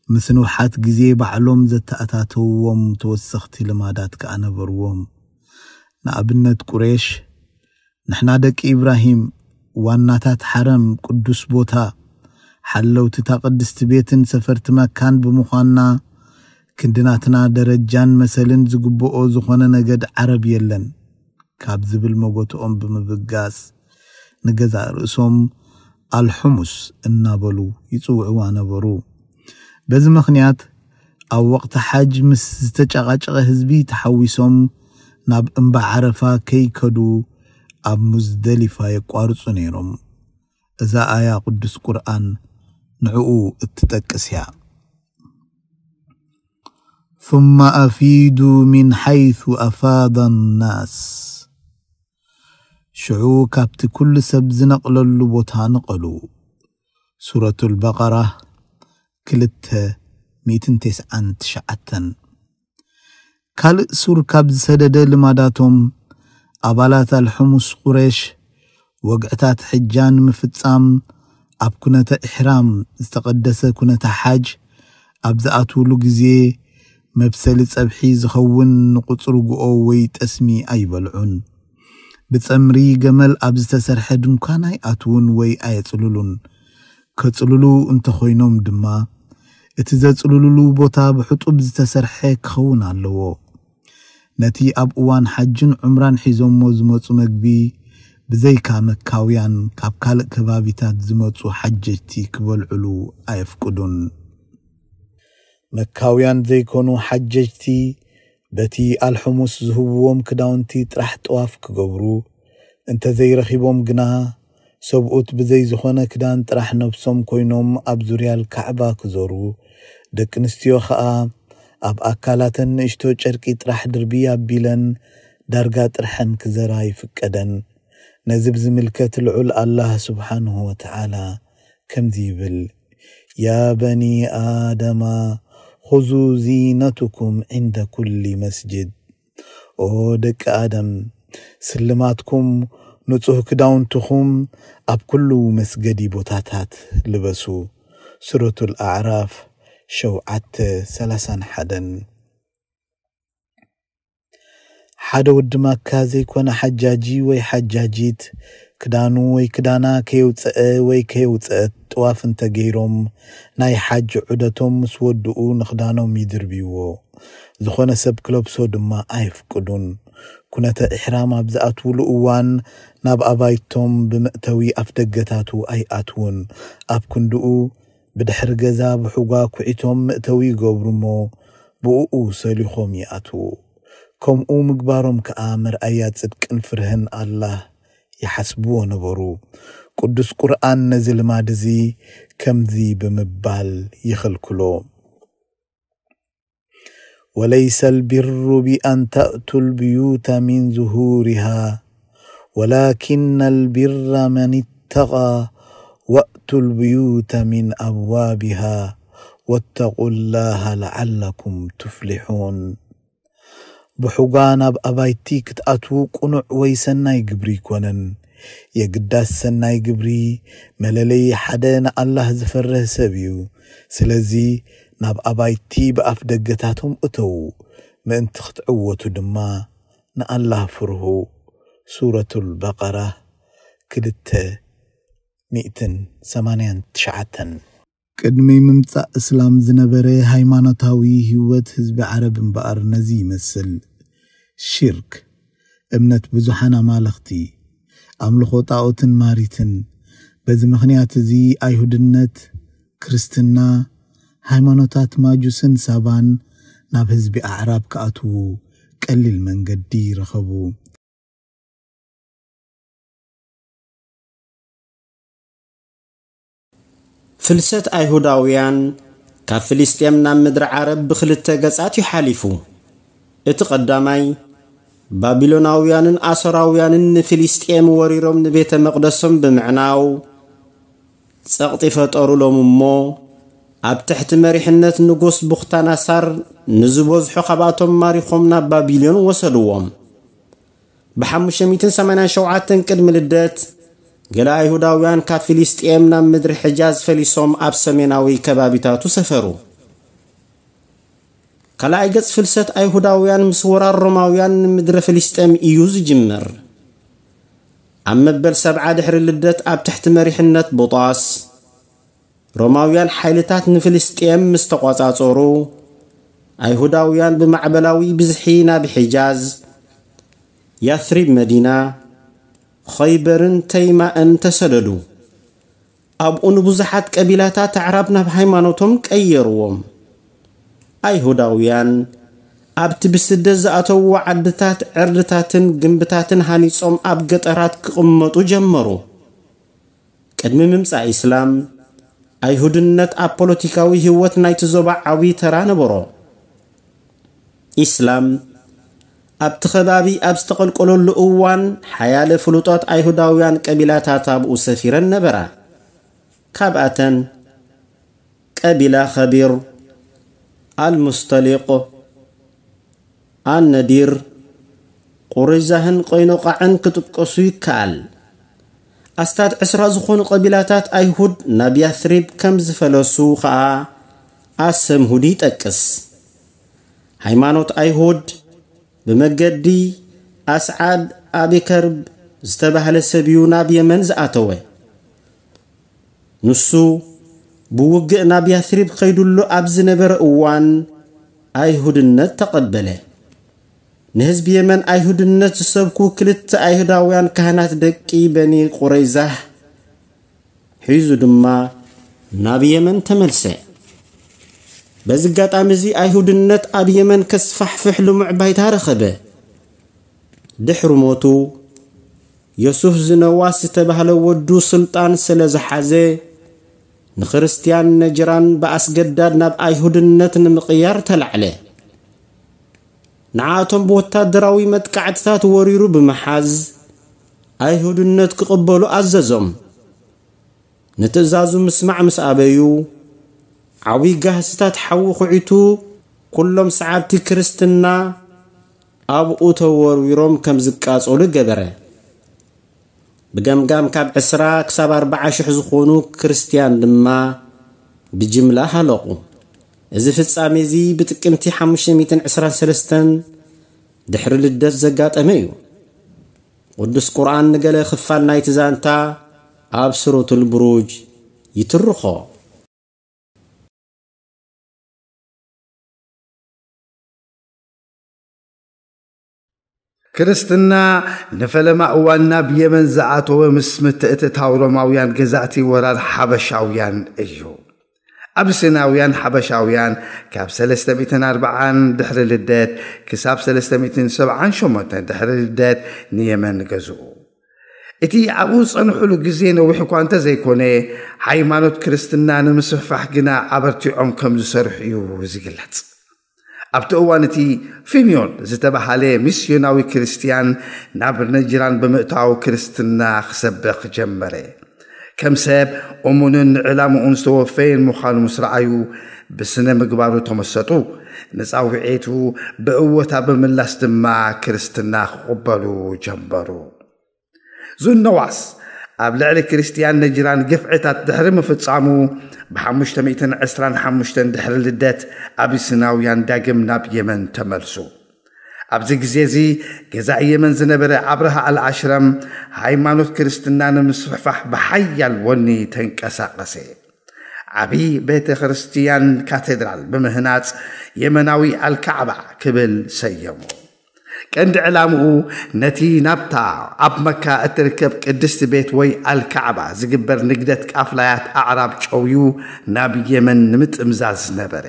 ምስ ንውሓት ግዜ ባዕሎም ዘተኣታተውዎም ተወሰኽቲ ልማዳት ከኣ ነበርዎም። ንኣብነት፣ ቁሬሽ፣ "ንሕና ደቂ ኢብራሂም፣ ዋናታት ሓረም፣ ቅዱስ ቦታ፣ ሓለውቲ እታ ቅድስቲ ቤትን ሰፈርቲ መካን ብምዃንና፣ ክንዲ ናትና ደረጃን መሰልን ዝግብኦ ዝኾነ ነገድ ዓረብ የለን" ካብ ዝብል መጎትኦም ብምብጋስ፣ ንገዛእ ርእሶም ኣልሑሙስ እናበሉ ይጽውዕዋ ነበሩ። በዚ ምኽንያት፣ ኣብ ወቕቲ ሓጅ ምስ ዝተጨቓጨቐ ህዝቢ ተሓዊሶም ናብ እምባ ዓረፋ ከይከዱ ኣብ ሙዝደሊፋ የቋርጹ ነይሮም። እዛ ኣያ ቅዱስ ቁርኣን ንዕኡ እትጠቅስ እያ። ثم أفيدوا من حيث أفاض الناس. ሽዑ ካብቲ ኩሉ ሰብ ዝነቕለሉ ቦታ ንቐሉ። ሱረቱል በቐራ፣ ክልተ ሚእትን ተስዓን ትሽዓተን። ካልእ ሱር ካብ ዝሰደደ ልማዳቶም፣ ኣባላት ኣልሑሙስ ቁሬሽ፣ ወግዕታት ሕጃ ንምፍጻም ኣብ ኩነተ ኢሕራም፣ ዝተቐደሰ ኩነተ ሓጅ፣ ኣብ ዝኣትውሉ ግዜ፣ መብሰሊ ጸብሒ ዝኸውን ንቑጽሪ ጉኦ ወይ ጠስሚ ኣይበልዑን። ብጸምሪ ገመል ኣብ ዝተሰርሐ ድንኳን ኣይኣትዉን ወይ ኣየጽልሉን። ከጽልሉ እንተኾይኖም ድማ፣ እቲ ዘጽልሉሉ ቦታ ብሕጡብ ዝተሰርሐ ክኸውን ኣለዎ። ነቲ ኣብ እዋን ሓጅን ዑምራን ሒዞሞ ዝመጹ መግቢ፣ ብዘይካ መካውያን፣ ካብ ካልእ ከባቢታት ዝመጹ ሓጀጅቲ ክበልዕሉ ኣየፍቅዱን። መካውያን ዘይኮኑ ሓጀጅቲ፣ በቲ ኣልሑሙስ ዝህብዎም ክዳውንቲ ጥራሕ ጠዋፍ ክገብሩ፣ እንተ ዘይረኺቦም ግና፣ ሰብኡት ብዘይ ዝኾነ ክዳን ጥራሕ ነብሶም ኮይኖም ኣብ ዙርያ ካዕባ ክዞሩ፣ ደቂ ኣንስትዮ ኸኣ ኣብ ኣካላተን ንእሽቶ ጨርቂ ጥራሕ ድርብይ ኣቢለን ዳርጋ ጥርሐን ክዘራ ይፍቀደን። ነዚ ብዝምልከት ልዑል ኣላህ ስብሓንሁ ወተዓላ ከምዚ ይብል፣ "ያ በኒ ኣደማ ኹዙ ዚነቱኩም ዕንደ ኩሊ መስጅድ።" ኦ ደቂ ኣደም፣ ስልማትኩም፣ ንጹህ ክዳውንትኹም ኣብ ኩሉ መስገዲ ቦታታት ልበሱ። ሱረቱል ኣዕራፍ ሸውዓተ ሰላሳን ሓደን። ሓደ ወዲ ማካ ዘይኮነ ሓጃጂ ወይ ሓጃጂት ክዳኑ ወይ ክዳና ከየውፀአ ወይ ከየውፀአት ጥዋፍ እንተገይሮም ናይ ሓጅ ዑደቶም ምስ ወድኡ ንኽዳኖም ይድርብይዎ። ዝኾነ ሰብ ክለብሶ ድማ ኣይፍቅዱን። ኩነተ ኢሕራም ኣብ ዝኣትውሉ እዋን ናብ ኣባይቶም ብምእተዊ ኣፍ ደገታቱ ኣይኣትውን። ኣብ ክንድኡ ብድሕሪ ገዛ ብሑጓ ኩዒቶም መእተዊ ይገብሩ እሞ ብእኡ ሰሊኾም ይኣትዉ። ከምኡ ምግባሮም ከኣ መርኣያ ጽድቅን ፍርህን ኣላህ ይሓስብዎ ነበሩ። ቅዱስ ቁርኣን ነዚ ልማድ እዚ ከምዚ ብምባል ይኽልክሎ። وليس البر بأن تأتوا البيوت من ظهورها ولكن البر من اتقى وأتوا البيوت من أبوابها واتقوا الله لعلكم تفلحون. ብሑጓ ናብ ኣባይቲ ክትኣትዉ ቅኑዕ ወይ ሰናይ ግብሪ ኣይኮነን። የግዳስ ሰናይ ግብሪ መለለዪ ሓደ ንኣላህ ዝፈርህ ሰብ እዩ። ስለዚ ናብ ኣባይቲ ብኣፍ ደገታቶም እተዉ፣ ምእንቲ ክትዕወቱ ድማ ንኣላህ ፍርሁ። ሱረቱል በቀራ ክልተ ሚእትን ሰማንያን ትሽዓተን። ቅድሚ ምምጻእ እስላም ዝነበረ ሃይማኖታዊ ህይወት ህዝቢ ዓረብ እምበኣር ነዚ ይመስል። ሽርክ፣ እምነት ብዙሓን ኣማልኽቲ፣ ኣምልኾ ጣኦትን ማሪትን። በዚ ምኽንያት እዚ ኣይሁድነት፣ ክርስትና፣ ሃይማኖታት ማጁስን ሳባን ናብ ህዝቢ ኣዕራብ ክኣትዉ ቀሊል መንገዲ ረኸቡ። ፍልሰት ኣይሁዳውያን ካብ ፍልስጤም ናብ ምድሪ ዓረብ ብኽልተ ገጻት እዩ ሓሊፉ። እቲ ቀዳማይ፣ ባቢሎናውያንን ኣሶራውያንን ንፍልስጤም ወሪሮም ንቤተ መቕደሶም ብምዕናው ጸቕጢ ፈጠሩሎም እሞ፣ ኣብ ትሕቲ መሪሕነት ንጉስ ቡኽታናሳር ንዝበዝሑ ካብኣቶም ማሪኾም ናብ ባቢሎን ወሰድዎም። ብ587 ቅድሚ ልደት፣ ገለ ኣይሁዳውያን ካብ ፊልስጤም ናብ ምድሪ ሕጃዝ ፈሊሶም ኣብ ሰሜናዊ ከባቢታቱ ሰፈሩ። ካልኣይ ገጽ ፍልሰት ኣይሁዳውያን ምስ ወራር ሮማውያን ንምድረ ፍልስጤም እዩ ዝጅምር። ኣብ መበል ሰብዓ ድሕሪ ልደት ኣብ ትሕቲ መሪሕነት ቡጣስ፣ ሮማውያን ሓይልታት ንፍልስጤም ምስ ተቋጻጸሩ፣ ኣይሁዳውያን ብማዕበላዊ ብዝሒ ናብ ሒጃዝ፣ ያስሪብ መዲና፣ ኸይበርን ተይማእን ተሰደዱ። ኣብኡ ንብዙሓት ቀቢላታት ኣዕራብ ናብ ሃይማኖቶም ቀየርዎም። ኣይሁዳውያን ኣብቲ ብስደት ዝኣተውዎ ዓድታት ዕርድታትን ግንብታትን ሃኒጾም ኣብ ገጠራት ክቕመጡ ጀመሩ። ቅድሚ ምምጻእ ኢስላም፣ ኣይሁድነት ኣብ ፖለቲካዊ ህይወት ናይቲ ዞባ ዓቢ ተራ ነበሮ። ኢስላም ኣብቲ ከባቢ ኣብ ዝተቐልቀለሉ እዋን፣ ሓያለ ፍሉጣት ኣይሁዳውያን ቀቢላታት ኣብኡ ሰፊረን ነበራ። ካብኣተን፣ ቀቢላ ኸቢር፣ ኣልሙስጠሊቕ፣ ኣነዲር፣ ቁረይዛህን ቆይኖቃዕን ክጥቀሱ ይከኣል። ኣስታት ዕስራ ዝኾኑ ቀቢላታት ኣይሁድ ናብ ያስሪብ ከም ዝፈለሱ ኸኣ ኣሰምሁዲ ይጠቅስ። ሃይማኖት ኣይሁድ ብመገዲ ኣስዓድ ኣቢከርብ ዝተባህለ ሰብ እዩ ናብ የመን ዝኣተወ። ንሱ ብውግእ ናብ ያስሪብ ከይዱሉ ኣብ ዝነበረ እዋን ኣይሁድነት ተቐበለ። ንህዝቢ የመን ኣይሁድነት ዝሰብኩ ክልተ ኣይሁዳውያን ካህናት ደቂ በኒ ቁረይዛህ ሒዙ ድማ ናብ የመን ተመልሰ። በዚ ኣጋጣሚ እዚ ኣይሁድነት ኣብ የመን ከስፋሕፍሕ ልሙዕ ባይታ ረኸበ። ድሕሪ ሞቱ፣ ዮሱፍ ዝነዋስ ዝተባህለ ወዱ ስልጣን ስለ ዝሓዘ፣ ንክርስትያን ነጅራን ብኣስገዳድ ናብ ኣይሁድነት ንምቕያር ተላዕለ። ንዓኣቶም ብወታደራዊ መጥቃዕትታት ወሪሩ ብምሓዝ፣ ኣይሁድነት ክቕበሉ ኣዘዞም። ንትእዛዙ ምስማዕ ምስ ኣበዩ፣ ዓብዪ ጋህስታት ሓዊ ኹዒቱ፣ ኩሎም ሰዓብቲ ክርስትና ኣብኡ ተወርዊሮም ከም ዝቃጸሉ ገበረ። ብገምጋም ካብ ዕስራ ክሳብ ኣርብዓ ሽሕ ዝኾኑ ክርስትያን ድማ ብጅምላ ሃለቑ። እዚ ፍጻሜ እዚ ብጥቅምቲ ሓሙሽተ ሚእትን ዕስራን ሰለስተን ድሕሪ ልደት ዘጋጠመ እዩ። ቅዱስ ቁርኣን ንገለ ክፋል ናይቲ ዛንታ ኣብ ሱረቱል ቡሩጅ ይትርኾ። ክርስትና ንፈለማ እዋን ናብ የመን ዝኣተወ ምስ ምትእትታው ሮማውያን ገዛእቲ ወራር ሓበሻውያን እዩ። ኣቢሲናውያን ሓበሻውያን ካብ ሰለስተ ሚእትን ኣርባዓን ድሕሪ ልደት ክሳብ ሰለስተ ሚእትን ሰብዓን ሸሞንተን ድሕሪ ልደት ንየመን ገዝኡ። እቲ ኣብኡ ዝጸንሕሉ ግዜ ነዊሕ እኳ እንተዘይኮነ፣ ሃይማኖት ክርስትና ንምስፍፋሕ ግና ኣበርቲዖም ከም ዝሰርሑ እዩ ዝግለጽ። ኣብቲ እዋን እቲ ፊንዮን ዝተባህለ ሚስዮናዊ ክርስትያን ናብ ነጅራን ብምእታው ክርስትና ክሰብኽ ጀመረ። ከም ሰብ እሙንን ንዕላምኡን ዝተወፈየን ምዃኑ ምስ ረኣዩ፣ ብስነ ምግባሩ ተመሰጡ። ንጻውዒቱ ብእወታ ብምላስ ድማ ክርስትና ክቕበሉ ጀመሩ። ዙነዋስ ኣብ ልዕሊ ክርስትያን ነጅራን ግፍዕታት ድሕሪ ምፍጻሙ፣ ብ ሓሙሽተ ሚእትን ዕስራን ሓሙሽተን ድሕሪ ልደት ኣቢሲናውያን ዳግም ናብ የመን ተመልሱ። ኣብዚ ግዜ እዚ ገዛኢ የመን ዝነበረ ኣብርሃ ኣልኣሽረም ሃይማኖት ክርስትና ንምስፍሕፋሕ ብሓያል ወኒ ተንቀሳቐሰ። ዓቢ ቤተ ክርስትያን ካቴድራል ብምህናጽ የመናዊ ኣልካዕባ ክብል ሰየሞ። ቀንዲ ዕላምኡ ነቲ ናብታ ኣብ መካ እትርከብ ቅድስቲ ቤት ወይ ኣልካዕባ ዝግበር ንግደት ቃፍላያት ኣዕራብ ጨውዩ ናብ የመን ንምጥምዛዝ ነበረ።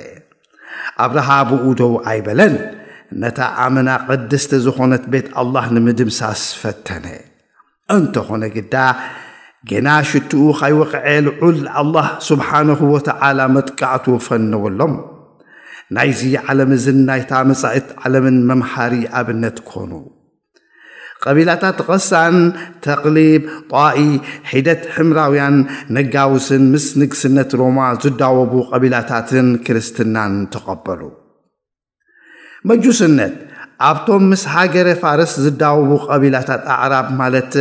ኣብርሃ ብኡ ደው ኣይበለን። ነታ ኣመና ቅድስቲ ዝኾነት ቤት ኣላህ ንምድምሳስ ፈተነ። እንተኾነ ግዳ፣ ገና ሽትኡ ካይወቕዐ ልዑል ኣላህ ስብሓነሁ ወተዓላ መጥቃዕቱ ፈነወሎም። ናይዚ ዓለም እዝን ናይታ መጻኢት ዓለምን መምሃሪ ኣብነት ኮኑ። ቀቢላታት ቐሳን፣ ተቕሊብ፣ ጣኢ፣ ሒደት ሕምራውያን፣ ነጋውስን ምስ ንግስነት ሮማ ዝዳወቡ ቀቢላታትን ክርስትናን ተቐበሉ። መጁስነት ኣብቶም ምስ ሃገረ ፋርስ ዝዳወቡ ቀቢላታት ኣዕራብ፣ ማለት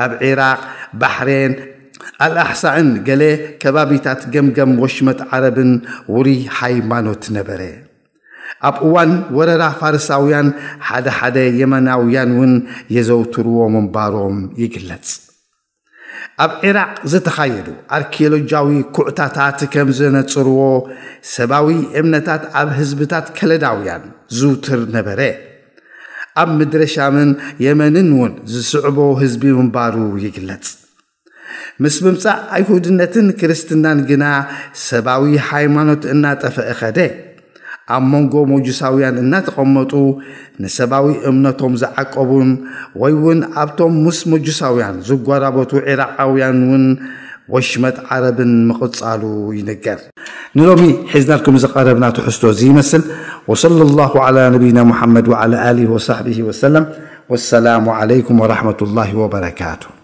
ኣብ ዒራቕ፣ ባሕሬን፣ ኣልኣሕሳእን ገለ ከባቢታት ገምገም ወሽመጥ ዓረብን ውሩይ ሃይማኖት ነበረ። ኣብ እዋን ወረራ ፋርሳውያን ሓደ ሓደ የመናውያን እውን የዘውትርዎ ምንባሮም ይግለጽ። ኣብ ዒራቕ ዝተኻየዱ ኣርኪዮሎጂያዊ ኩዕታታት ከም ዘነጽርዎ፣ ሰባዊ እምነታት ኣብ ህዝብታት ከለዳውያን ዝውትር ነበረ። ኣብ ምድረ ሻምን የመንን እውን ዝስዕቦ ህዝቢ ምንባሩ ይግለጽ። ምስ ምምጻእ ኣይሁድነትን ክርስትናን ግና ሰባዊ ሃይማኖት እናጠፍአ ኸደ። ኣብ መንጎ መጁሳውያን እናተቐመጡ ንሰባዊ እምነቶም ዝዓቀቡን ወይ እውን ኣብቶም ምስ መጁሳውያን ዝጓራበቱ ዒራቓውያን እውን ወሽመጥ ዓረብን ምቕጻሉ ይንገር። ንሎሚ ሒዝናልኩም ዝቐረብና ትሕዝቶ እዚ ይመስል። ወሰለ ላሁ ዓላ ነቢይና ሙሓመድ ወዓላ ኣሊሂ ወሳሕቢሂ ወሰለም። ወሰላሙ ዓለይኩም ወራሕመቱላሂ ወበረካቱ።